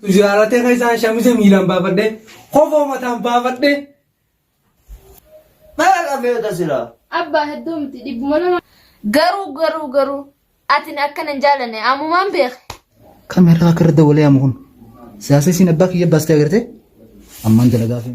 Ziyaaratee keessaan shamise miilaan baafadhee kofoo mataan baafadhee. Meeqa feeta silaa? Abbaa hedduu miti 200. Garuu garuu garuu atin akkana hin jaalanne ammumaan beeke. Kameeraa akka irra dawwalee yaamu kun. Siyaasa isiin abbaa kiyya baastee agartee? Ammaan dalagaa fi.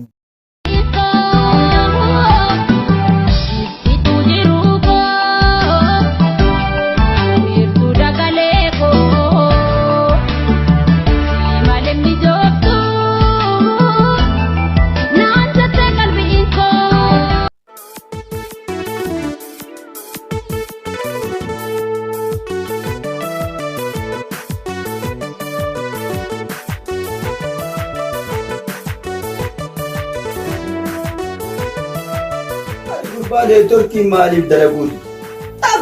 Gurbaa neetworkiin maaliif dalaguu dide?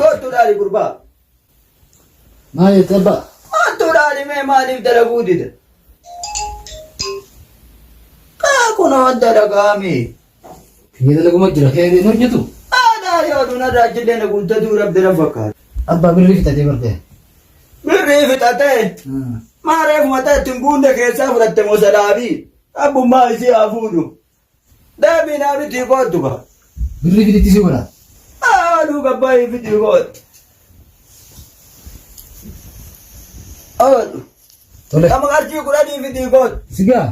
Kottu dhaali gurbaa. Maal jette abbaa? Kottu dhaali mee maaliif dalaguu dide? Kaa kunoo dalagaami. Kiyya dalaguma jira kee hin hojjetu. Aadaa yoo dunarraa achillee na guuttatuu rabbi na fakkaata. Abbaa birrii fixatee bartee. Birrii fixatee maa reefu mataa ittiin guunne keessaa fudhatte moo salaabii abbummaa isii haa fuudhu. Deebii naa bitii koottu ka. Birrii fixitti si godha. Haaluu gabbaayii fitii koottu. Oolu. Tole. Kama qarshii 10 fitii koottu. Sigaa.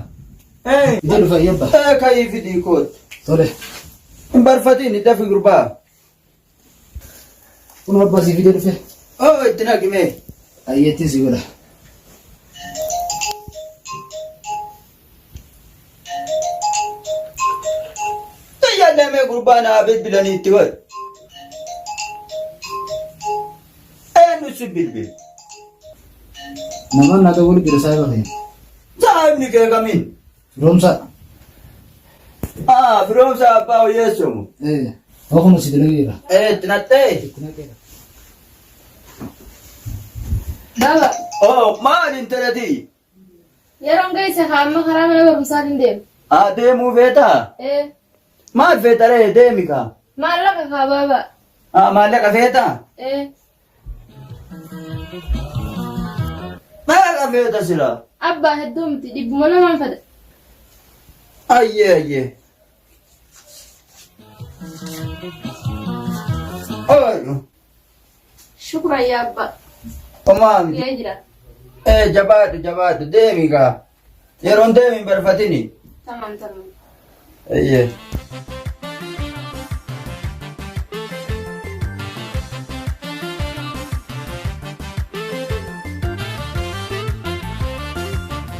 Eh. Ija dhufa yabba. Eh kayii fitii koottu. Tole. Hin barfatiin dafi gurbaa. Kun abbaa si fidee dhufe. Oo itti naqi mee. Ayyeettiin si godha. Xiyyaadhaa mee gurbaa naa bilbilanii itti godhi. Eenyu si bilbil? Namaan naa dawwalu jira saahiba kee. Saahibni kee kamiin? Firoomsaa. Aa firoomsa abbaa hojjeessumu. Ee. Hoo kun si dalageera. Ee itti naqxee? Itti naqeera. Baba, Oo maal intalatii? Yeroon geesse haa amma karaa mana barumsaatiin deema. Haa deemuu feetaa? Ee, Maal feeta ree deemi kaa. maallaqa kaa baaba. Haa maallaqa feetaa? Ee, Maallaqa feeta silaa? abbaa hedduu miti 200n fedha. Ayyee ayyee. Oolu. Shukran yaa abbaa. Homaa miti. Gahee jira. Ee jabaadhu jabaadhu deemi gaa. Yeroon deemi hin barfatini. Tamam tamam. Eeyyee.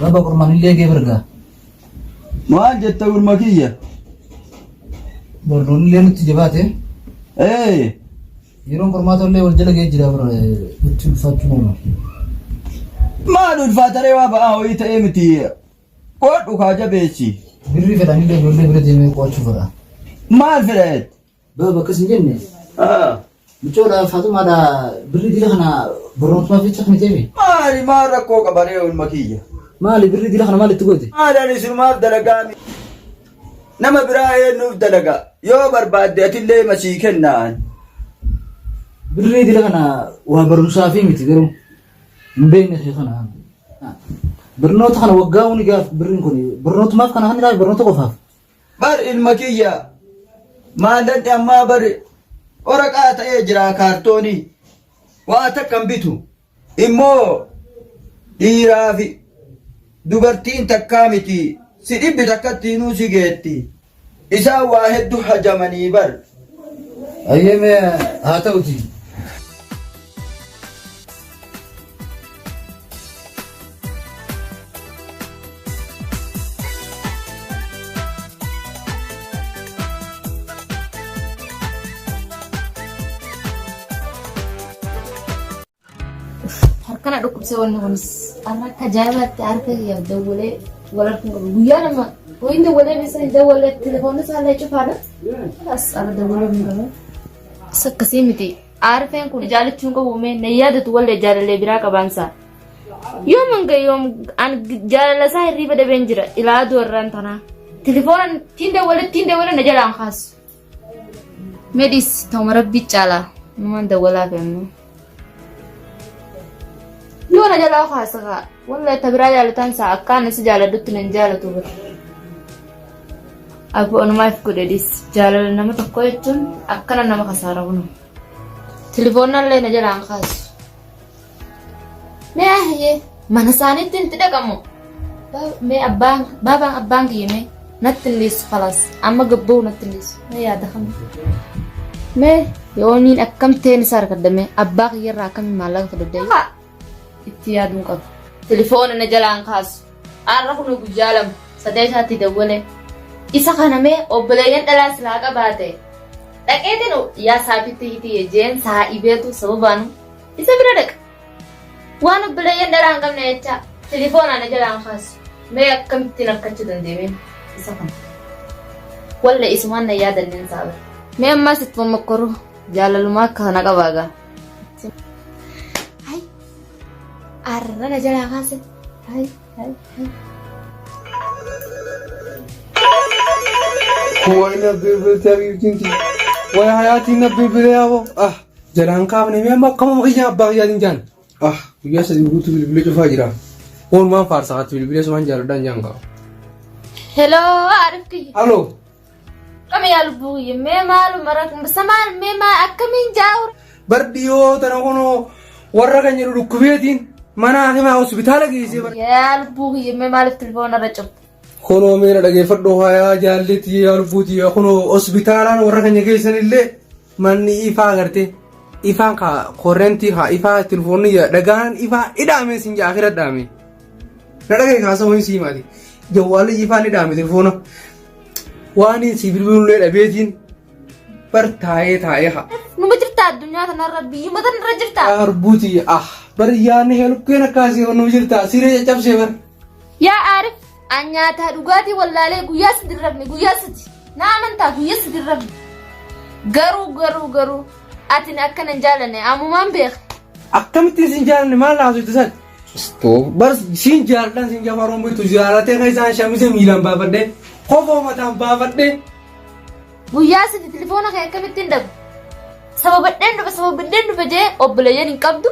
Baba qormaan illee gee bargaa. Maal jetta gurma kiyya? Barnoonni illee nutti jabaate. Ee. Yeroon qormaata illee wal jala ga'ee jira bara nutti ulfaachuu nama. Maal ulfaataree waa ba'aa ho'ii ta'ee miti. Qoodhu kaa jabeessi. Birrii fedhan illee ijoollee bira deemee qo'achuu fedha. Maal fedha jette? Baba akkas hin jenne. Ah. Mucoodha Faaxumaadha birrii dila kana barnootumaaf jecha kan ta'e. Maali maal rakkoo qabaree ilma kiyya? Maali birrii dila kana maal itti goote? Maali ani sinumaaf dalagaa mi? Nama biraa eenyuuf dalaga? Yoo barbaadde atillee masii kennaan. Birrii dila kana waa barumsaafi miti garuu hin beekne kee kana. Barnoota kana waggaa huni gaaf birriin kun barnootumaaf kana kan barnoota qofaaf. Bar ilma kiyya maallaqni ammaa bar waraqaa ta'ee jira kaartoonii waa takka hin bitu immoo dhiiraa fi dubartiin takkaa miti si dhibbi takkattiinuu si geetti isaan waa hedduu hajamanii bar. Ayyee mee haa ta'uti. Harkana dhukkubsee wanni kunis har'a akka ajaa'ibaatti harka kiyya dawwalee wal harka qabu. Guyyaa nama ho'iin dawwalee beesan hin dawwalee telefoonni isaallee cufaadha. As har'a dawwalee hin qabu. As akkasii miti. Aarfeen kun jaalachuu hin qabu mee na yaadatu wallee jaalallee biraa qabaansaa. Yoom hanga yoom an jaalala isaa hirriiba dhabeen jira ilaa aduu irraan tanaa. Telefoona ittiin dawwale ittiin dawwale na jalaan kaasu. Medhis ta'uma rabbi caalaa numaan dawwalaa fi ammoo. Yoo na jalaa kaasa kaa. Wallahi ta biraa jaalataan isaa akkaan si jaaladhutti nan jaalatu bara. Abbo onumaaf godhe dhiis. Jaalala nama tokko jechuun akkana nama kasaara bunu. Telefoonnallee na jalaan kaasu. Mee ahyee mana isaaniitti itti dhaqamu. Mee abbaan baabaan abbaan kiyya mee natti hin dhiisu kalaas amma gabba'u natti hin dhiisu. Mee yaada kam. Mee yoomiin akkam ta'een isa argadda mee abbaa kiyyarraa akkamiin maallaqa fudhadda. Itti yaaduun qaba. Telefoona na jalaan kaasu. Har'a kun guyyaa lama sadee isaatti dawwalee. Isa kana mee obboleeyyan dhalaa silaa qabaate. Dhaqeetiin yaa saafitti hitiye jeen saa'ibeetu sababaanu isa bira dhaqa. Waan obboleeyyan dhalaa hin qabne jecha telefoona na jalaan kaasu. Mee akkamittiin argachuu dandeemeen isa kana. Walla isumaan na yaadanneen saaba. Mee ammaas itti mammakkoru jaalalumaa akka kana qabaagaa. Hay. Arra na jalaa kaase. Hay hay hay. Way na bilbilte habiibtiin tiyya. Way hayaatiin na bilbilee yaaboo. Ah jalaan kaafne mee amma akkama kiyya abbaa kiyyaatiin jaan. Ah guyyaa sadii guutuu bilbilee cufaa jira. Oolmaan faarsaa haati bilbilee sumaan jaaladhaan jaan qaba. Hello Arif kiyya. Aloo. Akkami yaa lubbuu kiyya mee maaluma rakkoo maal mee maal akkamiin jaawur. Bar dhiyoo tana kunoo warra kan jedhu dhukkubeetiin mana hakimaa hospitaala geessee bar. Yaa lubbuu kiyya mee maaliif telefoona irra cufte. Kunoo meera dhageeffadhu hayaa jaalleetti yaa lubbuuti kunoo hospitaalaan warra keenya geessan illee manni ifaa agartee ifaan ka korrentii ka ifaa telefoonni dhagaan ifaa hidhaame sin jaa akira dhaame. Na dhagaye kaasa wayii sii maati. Jawwaalli ifaan hidhaame telefoona. Waan si bilbilullee dhabeetiin bar taa'ee taa'ee haa. Numa jirta addunyaa kanarra biyyuma tanarra jirta. Arbuuti ah bar yaadni heelukkeen akkaasii nu jirta siree caccabsee bar. Yaa Aarif an nyaataa dhugaatii wallaalee guyyaa sadi hin rafne guyyaa sadi na amantaa guyyaa sadi hin rafne. Garuu garuu garuu atin akkana hin jaalanne ammumaan beeka. Akkamittiin sin jaalanne maal haasofte san? Stop. Bar siin jaaladhaan siin jafaa Oromoo beektu jaalatee kan isaan shamise miilaan baafadhee kofoo mataan baafadhee. Guyyaa sadi telefoona kee akkamittiin dhabu? Sababadheen dhufa sababadheen dhufa jee obboleeyyan hin qabdu.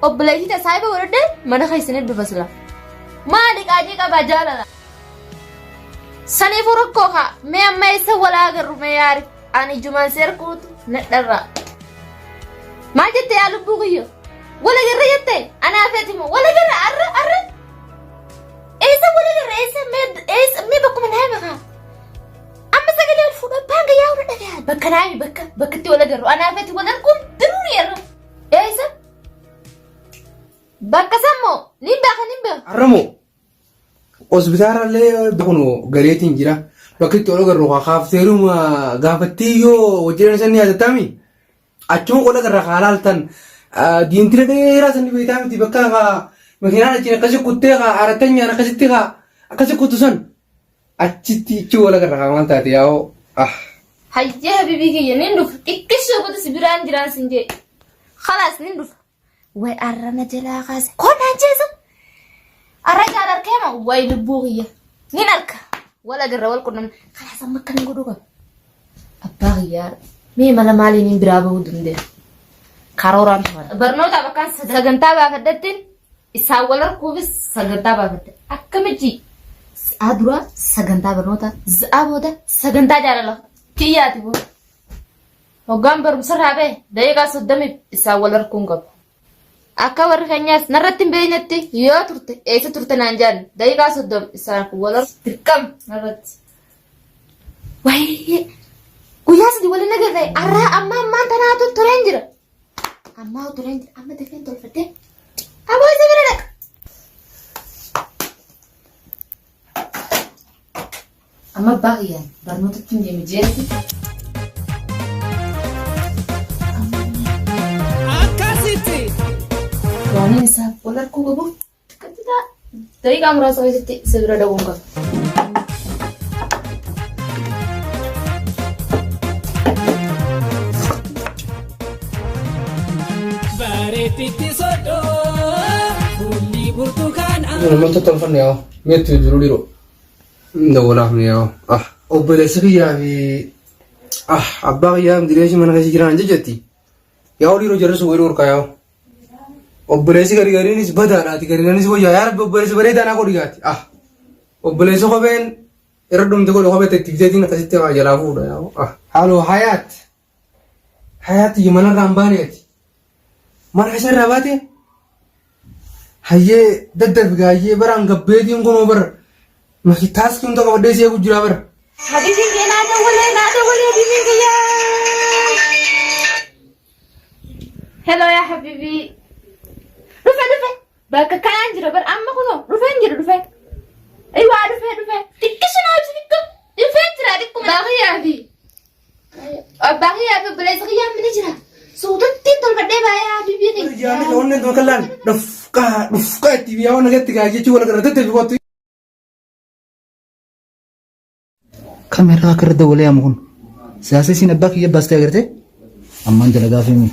Obboleettii ta'e saayiba godhadhee mana keessanii dhufa sila. Maali qaanii qabaa jaalala? Saniifuu rakkoo kaa mee amma eessa wal agarru mee yaari ani ijumaan si arguutu nadharraa. Maal jette yaa lubbuu kiyya? Wal agarra jette anaa feeti moo wal agarra arra arra. Eessa wal agarra eessa mee eessa mee bakkuma naa himi kaa. Amma sagalee ol fuudha abbaan gayyaa hunda dhagayaa bakka naa himi bakka bakkatti wal agarru anaa feeti wal arguun daruuri arra. Eessa? Bakka sammoo nin beeka nin beeka. Arramoo hospitaalallee kun galeetiin jira. Bakki itti ol agarru kaafteeruma gaafattii yoo hojjetan san ni yaadattaami. Achuma ol agarra kaa laaltan diintira dheeraa san beektaa miti bakka kaa makiinaan achiin akkasi kuttee kaa arattanyaan akkasitti kaa akkasi kuttu san achitti ichi wal agarra kaa maal taate yaa'oo ah. Hayyee habibii kiyya nin dhufa xiqqishoo booda si biraan jiraan sin jee. Khalaas nin dhufa. Way arra na jalaa kaase. Koon ajjeesa. Arra jaal arkeema way lubbuu kiyya. Nin arka. Wal agarra wal qunnamna. Khalaas amma akkan godhuu qaba. Abbaa kiyyaa mee mala maaliin hin biraa bahuu dandeenya. Karooraan tura. Barnootaaf akkaan sagantaa baafadhattiin isaan wal arguufis sagantaa baafadhe. Akkamitti sa'aa duraa sagantaa barnootaa, sa'aa booda sagantaa jaalala kiyyaati boo. Hoggaan barumsarraa bahe daqiiqaa 30f isaan wal arguun qaba. Akka warri keenyaas narratti hin beeknetti yoo turte eessa turte naan jedhan daqiiqaa 30 isaan wal arguun dirqama narratti. Wayii guyyaa sadii waliin agarre arraa amma ammaan tanaatu tureen jira. Ammaa tureen jira amma dafeen tolfadhee aboo isa bira dhaqa. Amma abbaa kiyyaan barnootatti hin deemu jeetti. Akkasitti. Waanin isaaf wal arguu qabuuf qaxxitaa daqiiqaa muraasa keessatti isa bira dhaquun qaba. Bareetitti soddoo fuulli burtukaanaa. Namoota tolfanne yaa'u meetti jiru dhiiroo. Dawwalaaf ni yaa'u. Ah obboleessa kiyyaa fi ah abbaa kiyyaa direeshi mana keessa jiran jechetti. Yaa'u dhiiroo jarri sun wayii dhorkaa yaa'u. Obboleessi gari gariinis badaadhaati gariinis wayyaa yaa rabbi obboleessi bareedaa naa godhi gaati. Ah obboleessi kopheen irra dhumte godhe kophee itti biteetiin akkasitti waa jalaa fuudha yaa. Ah haaloo hayaat hayaat iyya manarraa hin baane ati. Mana isa irraa baate hayyee daddafi gaayyee baraan gabbeetiin kunoo bara maki taaskii hunda qabadhee si eegu jira bara. Habibiin kee naa dawwalee naa dawwalee habibiin kiyyaa. Hello yaa habibii. Dhufe dhufe bakka kanaan jira bar amma kunoo dhufeen jira dhufe. Iwaa dhufe dhufe xiqqishu naa ibsi xiqqo dhufeen jira xiqquma. Baaqiyyaa fi abbaa kiyyaa fi obboleessa kiyyaa mana jira. Suutatti tolfadhee baay'ee habibii kiyya. Jaalli onneen tuma kallaan dhufqaa dhufqaa itti biyyaa waan nagatti gaa jechuu wal gara daddafi kottu. Kameeraa akka irra dawwalee yaamu kun. Siyaasa isiin abbaa kiyya baastee agartee? Ammaan dalagaa fi mii.